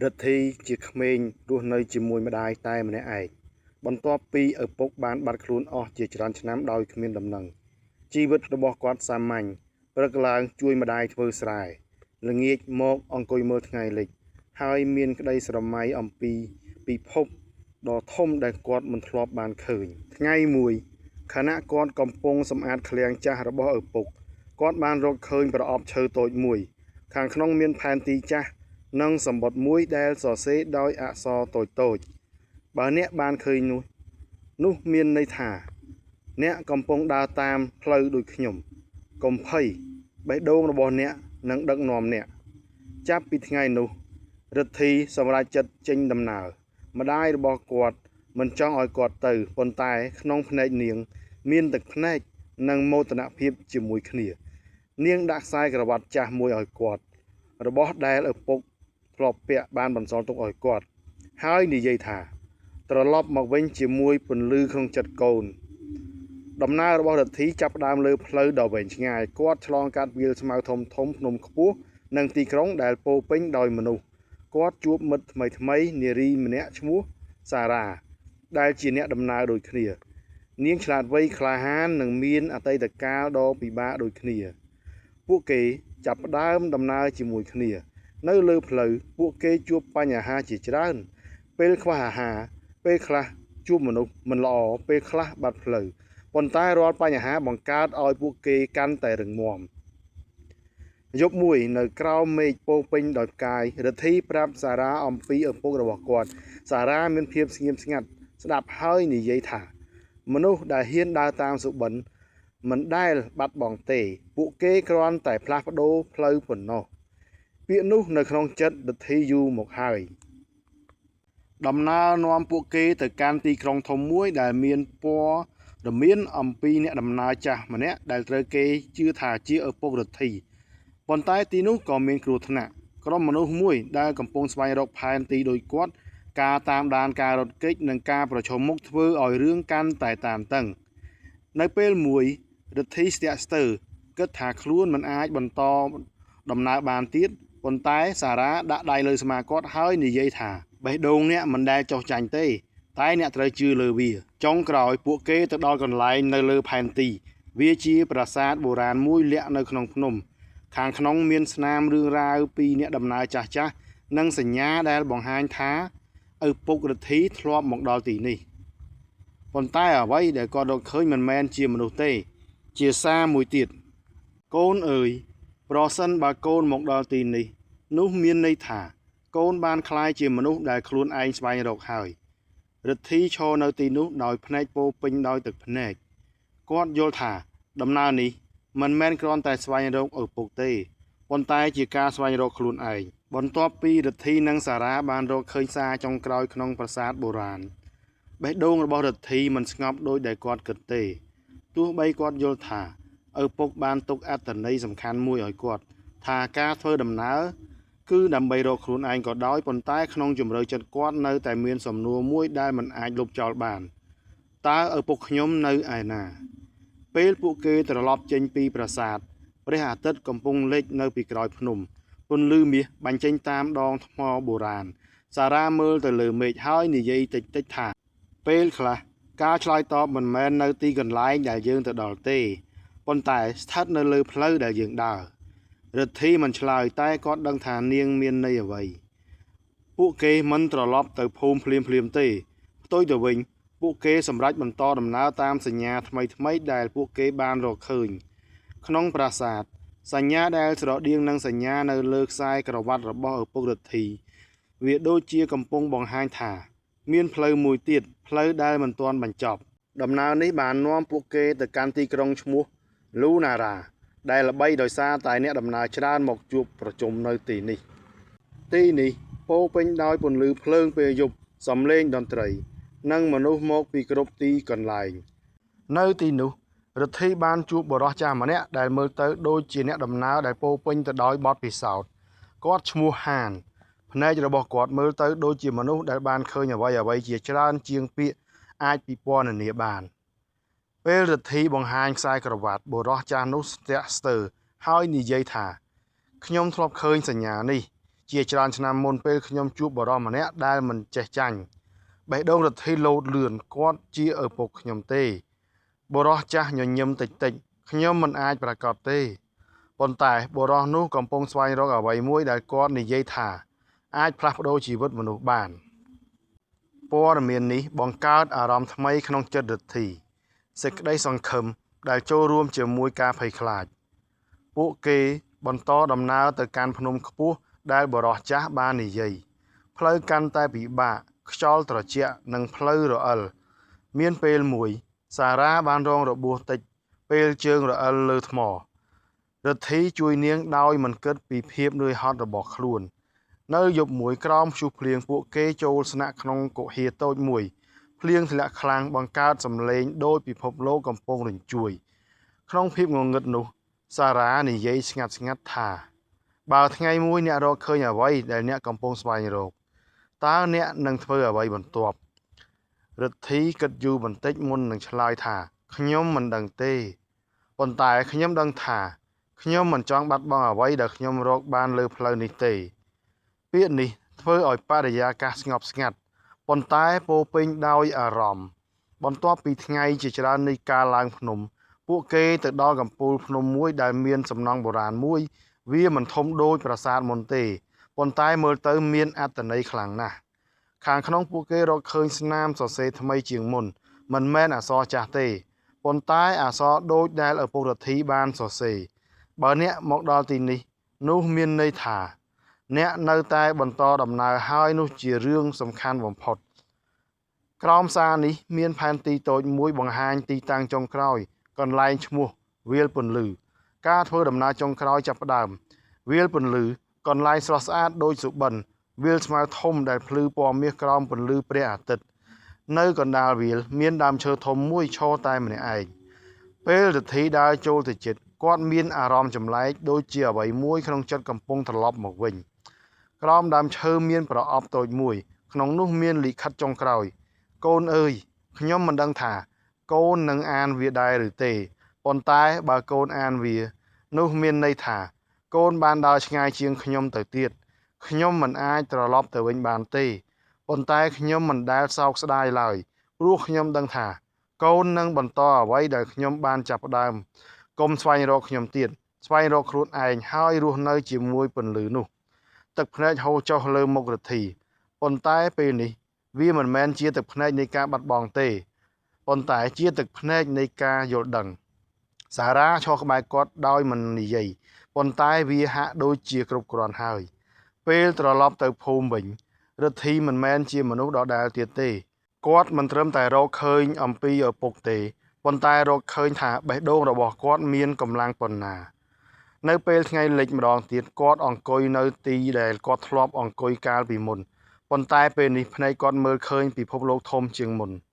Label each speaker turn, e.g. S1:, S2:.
S1: រិទ្ធីជាក្មេងរស់នៅជាមួយម្ដាយតែម្នាក់ឯង បន្ទាប់ពីឪពុកបានបាត់ខ្លួនអស់ជាច្រើនឆ្នាំដោយគ្មានដំណឹង ជីវិតរបស់គាត់សាមញ្ញ ព្រឹកឡើងជួយម្ដាយធ្វើស្រែ ល្ងាចមកអង្គុយមើលថ្ងៃលិច ហើយមានក្តីស្រមៃអំពីពិភពដ៏ធំដែលគាត់មិនធ្លាប់បានឃើញ ថ្ងៃមួយ ខណៈគាត់កំពុងសម្អាតឃ្លាំងចាស់របស់ឪពុក គាត់បានរកឃើញប្រអប់ឈើតូចមួយ ខាងក្នុងមានផែនទីចាស់ និងសំបុត្រមួយដែលសរសេរដោយអក្សរតូចៗ បើអ្នកបានឃើញនោះ នោះមានន័យថា អ្នកកំពុងដើរតាមផ្លូវដូចខ្ញុំ កុំភ័យ បេះដូងរបស់អ្នកនឹងដឹកនាំអ្នក ចាប់ពីថ្ងៃនោះ រិទ្ធីសម្រេចចិត្តចេញដំណើរ ម្ដាយរបស់គាត់មិនចង់ឲ្យគាត់ទៅ ប៉ុន្តែក្នុងភ្នែកនាង មានទឹកភ្នែក និងមោទនភាពជាមួយគ្នា នាងដាក់ខ្សែក្រវាត់ចាស់មួយឲ្យគាត់ របស់ដែលឪពុកធ្លាប់ពាក់បានបន្សល់ទុកឲ្យគាត់ ហើយនិយាយថា ត្រឡប់មកវិញជាមួយពន្លឺក្នុងចិត្តកូន ដំណើររបស់រិទ្ធីចាប់ផ្ដើមលើផ្លូវដ៏វែងឆ្ងាយ គាត់ឆ្លងកាត់វាលស្មៅធំៗ ភ្នំខ្ពស់ និងទីក្រុងដែលពោរពេញដោយមនុស្ស គាត់ជួបមិត្តថ្មីៗ នារីម្នាក់ឈ្មោះសារ៉ា ដែលជាអ្នកដំណើរដូចគ្នា នាងឆ្លាតវៃក្លាហាននិងមានអតីតកាលដ៏ពិបាកដូចគ្នា ពួកគេចាប់ផ្ដើមដំណើរជាមួយគ្នា នៅលើផ្លូវពួកគេជួបបញ្ហាជាច្រើន ពេលខ្វះអាហារ ពេលខ្លះជួបមនុស្សមិនល្អ ពេលខ្លះបាត់ផ្លូវ ប៉ុន្តែរាល់បញ្ហាបង្កើតឲ្យពួកគេកាន់តែរឹងមាំ យប់មួយនៅក្រោមមេឃពោរពេញដោយផ្កាយ រិទ្ធីប្រាប់សារ៉ាអំពីឪពុករបស់គាត់ សារ៉ាមានភាពស្ងៀមស្ងាត់ស្ដាប់ហើយនិយាយថា មនុស្សដែលហ៊ានដើរតាមសុបិនមិនដែលបាត់បង់ទេ ពួកគេគ្រាន់តែផ្លាស់ប្ដូរផ្លូវប៉ុណ្ណោះ ពាក្យនោះនៅក្នុងចិត្តរិទ្ធីយូរមកហើយ ដំណើរនាំពួកគេទៅកាន់ទីក្រុងធំមួយដែលមានព័ត៌មានអំពីអ្នកដំណើរចាស់ម្នាក់ដែលត្រូវគេជឿថាជាឪពុករិទ្ធី ប៉ុន្តែទីនោះក៏មានគ្រោះថ្នាក់ ក្រុមមនុស្សមួយដែលកំពុងស្វែងរកផែនទីដូចគាត់ ការតាមដានការរត់គេចនិងការប្រឈមមុខធ្វើឲ្យរឿងកាន់តែតានតឹង នៅពេលមួយរិទ្ធីស្ទាក់ស្ទើរគិតថាខ្លួនមិនអាចបន្តដំណើរបានទៀត ប៉ុន្តែសារ៉ាដាក់ដៃលើស្មាគាត់ហើយនិយាយថា បេះដូងអ្នកមិនដែលចុះចាញ់ទេ តែអ្នកត្រូវជឿលើវា ចុងក្រោយពួកគេទៅដល់កន្លែងនៅលើផែនទី វាជាប្រាសាទបុរាណមួយលាក់នៅក្នុងភ្នំ ខាងក្នុងមានស្នាមរឿងរ៉ាវពីអ្នកដំណើរចាស់ៗនិងសញ្ញាដែលបង្ហាញថាឪពុករិទ្ធីធ្លាប់មកដល់ទីនេះ ប៉ុន្តែអ្វីដែលគាត់រកឃើញមិនមែនជាមនុស្សទេ ជាសារមួយទៀត កូនអើយ ប្រសិនបើកូនមកដល់ទីនេះ នោះមានន័យថា កូនបានក្លាយជាមនុស្សដែលខ្លួនឯងស្វែងរកហើយ រិទ្ធីឈរនៅទីនោះដោយភ្នែកពោរពេញដោយទឹកភ្នែក គាត់យល់ថាដំណើរនេះមិនមែនគ្រាន់តែស្វែងរកឪពុកទេ ប៉ុន្តែជាការស្វែងរកខ្លួនឯង បន្ទាប់ពីរិទ្ធីនិងសារ៉ាបានរកឃើញសារចុងក្រោយក្នុងប្រាសាទបុរាណ បេះដូងរបស់រិទ្ធីមិនស្ងប់ដូចដែលគាត់គិតទេ ទោះបីគាត់យល់ថាឪពុកបានទុកអត្ថន័យសំខាន់មួយឲ្យគាត់ ថាការធ្វើដំណើរគឺដើម្បីរកខ្លួនឯងក៏ដោយ ប៉ុន្តែក្នុងជម្រៅចិត្តគាត់នៅតែមានសំណួរមួយដែលមិនអាចលុបចោលបាន តើឪពុកខ្ញុំនៅឯណា ពេលពួកគេត្រឡប់ចេញពីប្រាសាទ ព្រះអាទិត្យកំពុងលិចនៅពីក្រោយភ្នំ ពន្លឺមាសបាញ់ចេញតាមដងថ្មបុរាណ សារ៉ាមើលទៅលើមេឃហើយនិយាយតិចៗថា ពេលខ្លះការឆ្លើយតបមិនមែននៅទីកន្លែងដែលយើងទៅដល់ទេ ប៉ុន្តែស្ថិតនៅលើផ្លូវដែលយើងដើរ រិទ្ធីមិនឆ្លើយតែគាត់ដឹងថានាងមានន័យអ្វី ពួកគេមិនត្រឡប់ទៅភូមិភ្លាមៗទេ ផ្ទុយទៅវិញ ពួកគេសម្រេចបន្តដំណើរតាមសញ្ញាថ្មីៗដែលពួកគេបានរកឃើញ ក្នុងប្រាសាទ សញ្ញាដែលស្រដៀងនឹងសញ្ញានៅលើខ្សែក្រវាត់របស់ឪពុករិទ្ធី វាដូចជាកំពុងបង្ហាញថា មានផ្លូវមួយទៀត ផ្លូវដែលមិនទាន់បញ្ចប់ ដំណើរនេះបាននាំពួកគេទៅកាន់ទីក្រុងឈ្មោះ លូណារ៉ា ដែលល្បីដោយសារតែអ្នកដំណើរច្រើនមកជួបប្រជុំនៅទីនេះ ទីនេះពោរពេញដោយពន្លឺភ្លើងពេលយប់ សំឡេងតន្ត្រី និងមនុស្សមកពីគ្រប់ទីកន្លែង នៅទីនោះ រិទ្ធីបានជួបបុរសចាស់ម្នាក់ដែលមើលទៅដូចជាអ្នកដំណើរដែលពោរពេញទៅដោយបទពិសោធន៍ គាត់ឈ្មោះហាន ភ្នែករបស់គាត់មើលទៅដូចជាមនុស្សដែលបានឃើញអ្វីៗជាច្រើនជាងពាក្យអាចពិពណ៌នាបាន ពេលរិទ្ធីបង្ហាញខ្សែក្រវាត់ បុរសចាស់នោះស្ទាក់ស្ទើរហើយនិយាយថា ខ្ញុំធ្លាប់ឃើញសញ្ញានេះ ជាច្រើនឆ្នាំមុនពេលខ្ញុំជួបបុរសម្នាក់ដែលមិនចេះចាញ់បេះដូងរិទ្ធីលោតលឿនគាត់ជាឪពុកខ្ញុំទេបុរសចាស់ញញឹមតិចតិចខ្ញុំមិនអាចប្រាកដទេប៉ុន្តែបុរសនោះកំពុងស្វែងរកអ្វីមួយដែលគាត់និយាយថាអាចផ្លាស់ប្ដូរជីវិតមនុស្សបានព័ត៌មាននេះបង្កើតអារម្មណ៍ថ្មីក្នុងចិត្តរិទ្ធីសេចក្តីសង្ឃឹមដែលចូលរួមជាមួយការភ័យខ្លាចពួកគេបន្តដំណើរទៅកាន់ភ្នំខ្ពស់ដែលបុរសចាស់បាននិយាយផ្លូវកាន់តែពិបាកខ្យល់ត្រជាក់និងផ្លូវរអិលមានពេលមួយសារ៉ាបានរងរបួសតិចពេលជើងរអិលលើថ្មរិទ្ធីជួយនាងដោយមិនគិតពីភាពនឿយហត់របស់ខ្លួននៅយប់មួយក្រោមព្យុះភ្លៀងពួកគេចូលស្នាក់ក្នុងគុហាតូចមួយភ្លៀងធ្លាក់ខ្លាំងបង្កើតសំឡេងដូចពិភពលោកកំពុងរញ្ជួយក្នុងភាពងងឹតនោះសារ៉ានិយាយស្ងាត់ៗថាបើថ្ងៃមួយអ្នករកឃើញអ្វីដែលអ្នកកំពុងស្វែងរកតើអ្នកនឹងធ្វើអ្វីបន្ទាប់រិទ្ធីគិតយូរបន្តិចមុននឹងឆ្លើយថាខ្ញុំមិនដឹងទេប៉ុន្តែខ្ញុំដឹងថាខ្ញុំមិនចង់បាត់បង់អ្វីដែលខ្ញុំរកបានលើផ្លូវនេះទេពាក្យនេះធ្វើឲ្យបរិយាកាសស្ងប់ស្ងាត់ប៉ុន្តែពោពេញដោយអារម្មណ៍បន្ទាប់ពីថ្ងៃជាច្រើននៃការឡើងភ្នំពួកគេទៅដល់កំពូលភ្នំមួយដែលមានសំណង់បុរាណមួយវាមិនធំដូចប្រាសាទមុនទេប៉ុន្តែមើលទៅមានអត្ថន័យខ្លាំងណាស់ខាងក្នុងពួកគេរកឃើញស្នាមសរសេរថ្មីជាងមុនមិនមែនអក្សរចាស់ទេប៉ុន្តែអក្សរដូចដែលឪពុករដ្ឋីបានសរសេរបើអ្នកមកដល់ទីនេះនោះមានន័យថាអ្នកនៅតែបន្តដំណើរហើយនោះជារឿងសំខាន់បំផុតក្រោមសារនេះមានផែនទីតូចមួយបង្ហាញទីតាំងចុងក្រោយកន្លែងឈ្មោះវាលពន្លឺការធ្វើដំណើរចុងក្រោយចាប់ផ្ដើមវាលពន្លឺកន្លែងស្រស់ស្អាតដូចសុបិនវាលស្មៅធំដែលភ្លឺពណ៌មាសក្រោមពន្លឺព្រះអាទិត្យនៅកណ្ដាលវាលមានដើមឈើធំមួយឈរតែម្នាក់ឯងពេលរិទ្ធីដើរចូលទៅជិតគាត់មានអារម្មណ៍ចម្លែកដូចជាអ្វីមួយក្នុងចិត្តកំពុងត្រឡប់មកវិញក្រោមដើមឈើមានប្រអប់តូចមួយក្នុងនោះមានលិខិតចុងក្រោយកូនអើយខ្ញុំមិនដឹងថាកូននឹងអានវាដែរឬទេប៉ុន្តែបើកូនអានវានោះមានន័យថាកូនបានដើរឆ្ងាយជាងខ្ញុំទៅទៀតខ្ញុំមិនអាចត្រឡប់ទៅវិញបានទេប៉ុន្តែខ្ញុំមិនដែលសោកស្ដាយឡើយព្រោះខ្ញុំដឹងថាកូននឹងបន្តអ្វីដែលខ្ញុំបានចាប់ផ្ដើមកុំស្វែងរកខ្ញុំទៀតស្វែងរកខ្លួនឯងហើយរស់នៅជាមួយពន្លឺនោះទឹកភ្នែកហូរចុះលើមុខរិទ្ធីប៉ុន្តែពេលនេះវាមិនមែនជាទឹកភ្នែកនៃការបាត់បង់ទេប៉ុន្តែជាទឹកភ្នែកនៃការយល់ដឹងសារ៉ាឈរក្បែរគាត់ដោយមិននិយាយប៉ុន្តែវាហាក់ដូចជាគ្រប់គ្រាន់ហើយពេលត្រឡប់ទៅភូមិវិញរិទ្ធីមិនមែនជាមនុស្សដដែលទៀតទេគាត់មិនត្រឹមតែរកឃើញអំពីឪពុកទេប៉ុន្តែរកឃើញថាបេះដូងរបស់គាត់មានកម្លាំងប៉ុណ្ណានៅពេលថ្ងៃលិចម្ដងទៀតគាត់អង្គុយនៅទីដែលគាត់ធ្លាប់អង្គុយកាលពីមុនប៉ុន្តែពេលនេះភ្នែកគាត់មើលឃើញពិភពលោកធំជាងមុន។